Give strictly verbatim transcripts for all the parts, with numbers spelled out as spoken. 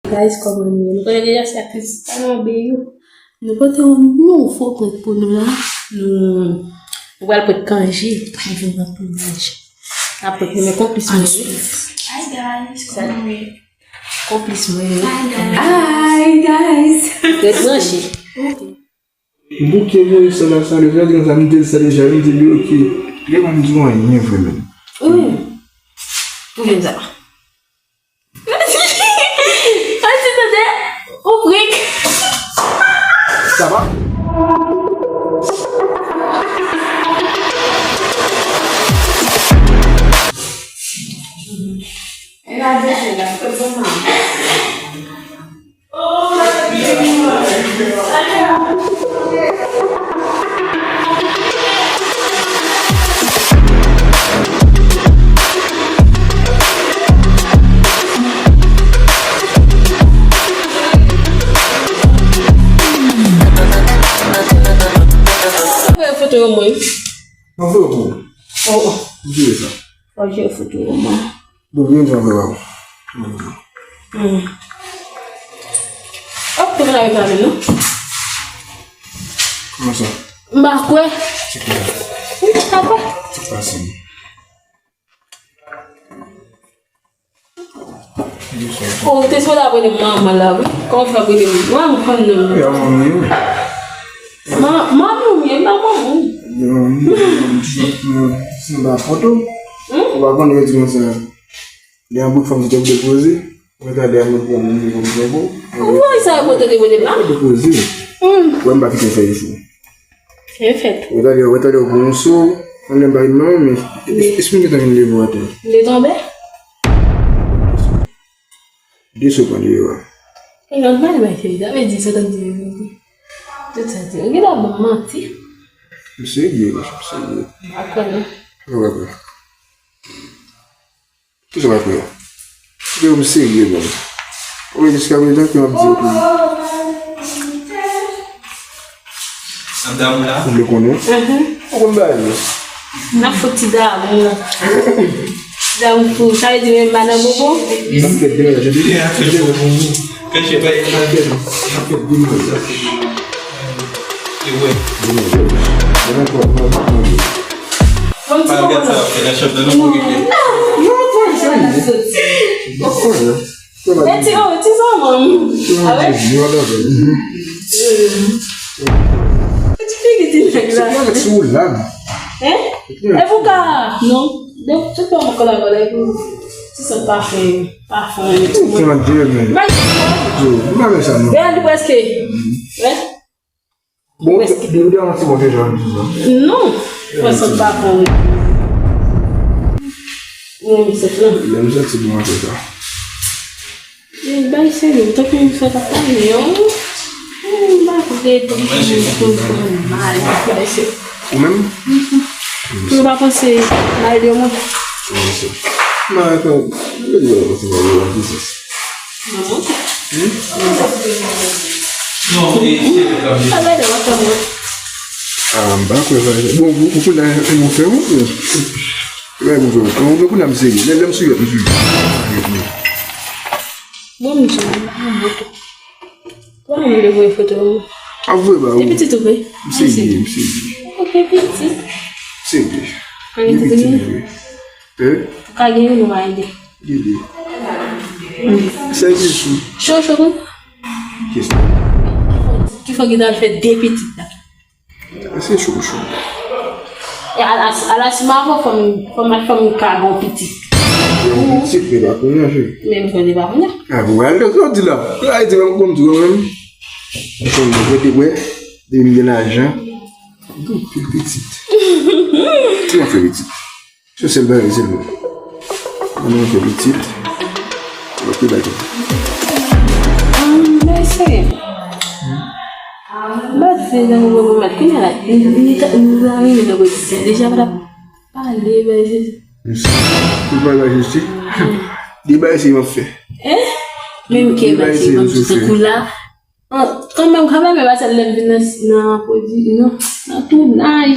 Guys, kòman nou ye? Nou konnen deja se aktris Salomé yo. Nou pote yon nouvo prank pou nou la. Nou, nou pral prank Kanje. Li vin nan tounaj. N ap prank li, men konplis mwen wi. Hi guys, kòman nou ye? Konplis mwen wi. Hi guys. Hi guys. Ret branche. Ok. M bouke voye sa la, sa deja, gen sa m te di sa deja, m te di ok. Li pa m di w anyen vre menm. Wi. Pou gen sa. Anti tande, ou prank. Sa va? E la de la, se bon. Voye foto yo mwen. Mwen voye pou ou. Oh, oh. M jere sa. Fò jere foto yo mwen. Bon, byen jan vre, bab. Hmm. Oh, tou la reklame, non? Kòman sa? M pa kwè. Ti kwè. M pa kwè. Ti pase. Oh, ou te sipoze ap rele manman la, wi. Kòman fè ap rele manman? Mwen, m konn non. Ya, manmi, wi. Ma-, manmi, wi, m pa manman. Ya, manmi, manmi, se, se, se pa foto. Hmm? Ou pa konn yo di konsa. Gen yon bout fanm ki te pou depoze. Mwen tande a moun pran moun li konn pran pou. Ou wè sa yo pote te pote la? Depoze. Hmm. Wè m pa kite fè isi. Se fèt. Wè tande, wè tande w pran yon so. Ann lè m pa vin manman, men esprime tan vin leve w atè. Li tonbe? De so pran deyò a. E yon mal bay fè, sa vle di sa tande. Tout sa di. Ou gen dwa ban m manti. M serye, m serye. Dakò, non? Wè, wè. Kisa w ap fè? Yo, m serye, menm. Ou wè, jiska prezan ke m ap di w tou. Ap damou la? Ou vle konnen? Mhm. Ou konn bagay yo. N ap fout ti damou. Damou fou. Sa vle di menm pa nan bobo? N ap fè demen la, jodi. N ap fè bobo. Kèchè pa. N ap fè demen la. E wè. Demen la. Demen la. Bon, ti konprann. Non, non, non, non, non. Ti, oh, ti zanmanm. Awe? Ti figi ti nèg la. Hein? E pou ka, non. De, tout pa mwen kolabore pou ti sant pafen, pafen. Bay. Yo, m pa renmen sa, non. Real prèske. Wè. Bon, depi w te yon ti bon deja, m di sa. Non, fò sot pa fon. Mwen, se flan. Lè m santi bon apre sa. E bay serye, tankou m fè pa pale, yo. M pa vle tou, m tou fè mal, bay serye. Ou menm? Pou yo pa panse mal de mwen. Non, se. Non, atann, m te di w panse mal de mwen, ki sens? Non, e, se. Ah, m pa kwè sa. Bon, ou, ou konnen, ou fè, ou fè. Lè m fè, ou, ou, ou, m serye. Lè, lè m serye, m serye. Bon, m di w, m voye foto. Kòman m vle voye foto? A, voye ba ou. E pitit ou vre? M serye, m serye. Ok, pitit. M serye. Ann pitit vre. Hein? Ou ka gen youn ou pa ede. Ede. Sèvis ou. Cho, cho, kon? Kisa? Ki fò ki t al fè de pitit la? Se cho, cho. E ala, ala si m avè w, fò m, fò m, fò m ka gen yon pitit. Yon pitit, men pa kounye a, cheri. Men m konnen pa kounye a. A, bon, al, sa w di la. Sa w di la, m konn di w menm. M konn mwen rete wè, depi m gen lajan. M gen anpil pitit. Ki w ap fè pitit? Se sèl bagay, sèlman. Mwen, mwen fè pitit. Ok, dakò. Mèsi. Bat se nan mwen mwen mat kounye a la. Ni ta ni ta ni nan pwodiksyon. Deja pa pale, bay se. Ou pale bay Jesti? Di bay se yon fè. Hein? Menm ke bay se yon fè. Kou la. Kanmenm, kanmenm, e pa sèl lè m vin nan, nan pwodui, non, nan tounaj.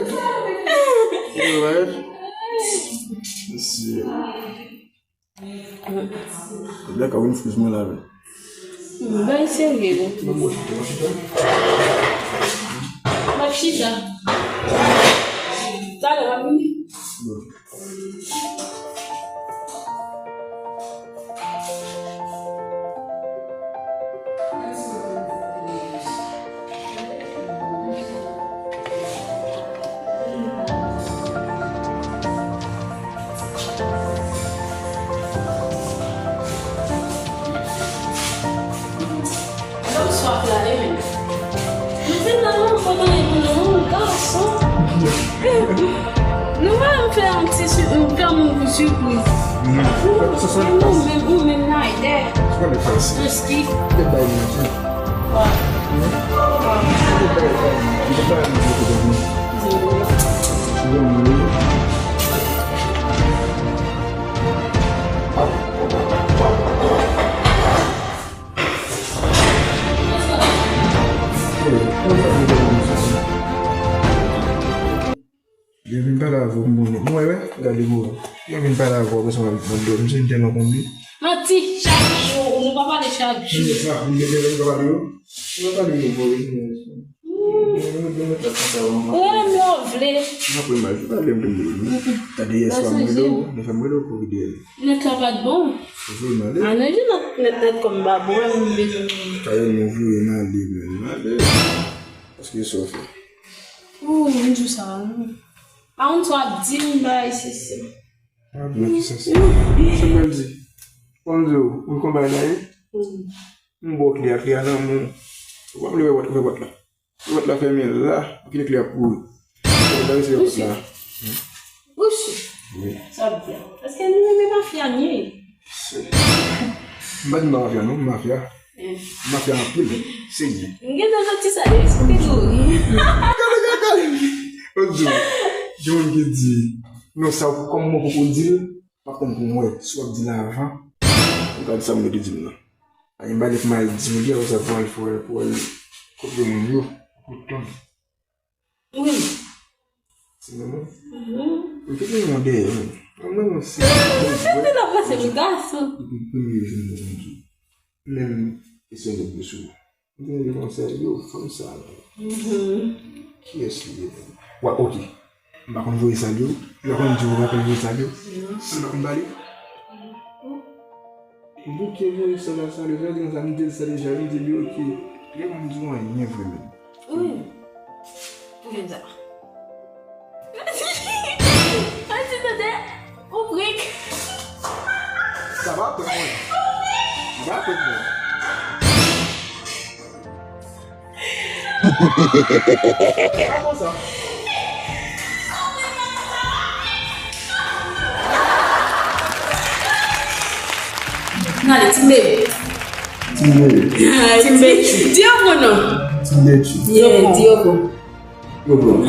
Alright. Alright. Mesye. Black a win friz mwen la, men. Bay serye, wi. M ap chita. Talè, m ap vini. Lòm swaf la, e men. Nou vin la, non, nou pa konnen pou nou, gason. Nou pa fè yon ti si-, fè moun pou sipriz. Ou menm, ou menm Naïdè. Ou pa de pase. Ou skip. Ou te bay manti. Ou te bay, ou te bay manti. Ou te bay manti. Yo vin pale avè w, m konnen. Mwen, wè, gade gwo. Yo vin pale avè w, apre sa, w ap dòmi, se m tèlman konn li. Manti, chak jou, nou pa pale chak jou. Sa, m gen lè m pa pale yo. M pa pale yo, bò, yo vin. Ou renmen m lè w vle. M ap renmen, m pa renmen m. Tande yè swa m rele w, yè swa m rele w pou vide. Nèt la pa t bon. Ou vle m ale? A non, je nèt, nèt, nèt kòm babou, m bezwen. Kay nou voye m ale, men m ale. Paske sa w fè. Ou, m di w sa, wi. A yon swa ap di m bay sesi. A, byen, ki sesi? Sa m pral di? Ou konn di w, ou konn bay la, wi? M ba w kle a, kle a nan men w. Ou pa vle wè wòt, wè wòt la. Wè wòt la fèmen la, ou kite kle a pou ou. Ou pa vle wè wòt la. Ou si? Wi. Sa byen. Paske nou menm mafya nou ye. M pa di m pa mafya, non, m mafya. Mafya anpil, serye. M gentan santi sa depi se te tou. Gade, gade, gade. Lòt jou, gen moun ki di, non, sa w kòm mwen poko di l, m ap tann pou m wè si w ap di l avan. M ka di sa moun yo te di m nan. Ay, m pa gen pou m al di w li, apre sa pou al fè, pou al kopye moun yo, pou tann. Wi. Ti manman. Mhm. Ou te gen yon dèyè, wi. Mwen, mwen, se. Ou te nan panse pou gason. Depi premye jou nou konn di. Menm, e se nèg yo sou. Mwen te gen konsèy, yo, fanm sa la. Mhm. Kiyès li ye, menm? Wa, ok. M pa konn voye salye w. Ou pa konn di w, ou pa konn voye salye w. Non. Ou pa konn pale. Bouke voye sè la salye, sa vle di konsa, m te di sa deja, m di li, ok. Li pa konn di w anyen vre menm. Wi. Pou gen sa. Anti tande, ou prik. Sa pa prank mwen. Sa pa prank mwen. Sa konsa. N ale, Team Baby. Team Baby. Team Baby. Di yo bon non. Team Baby. Yeah, di yo bon. Yo bon.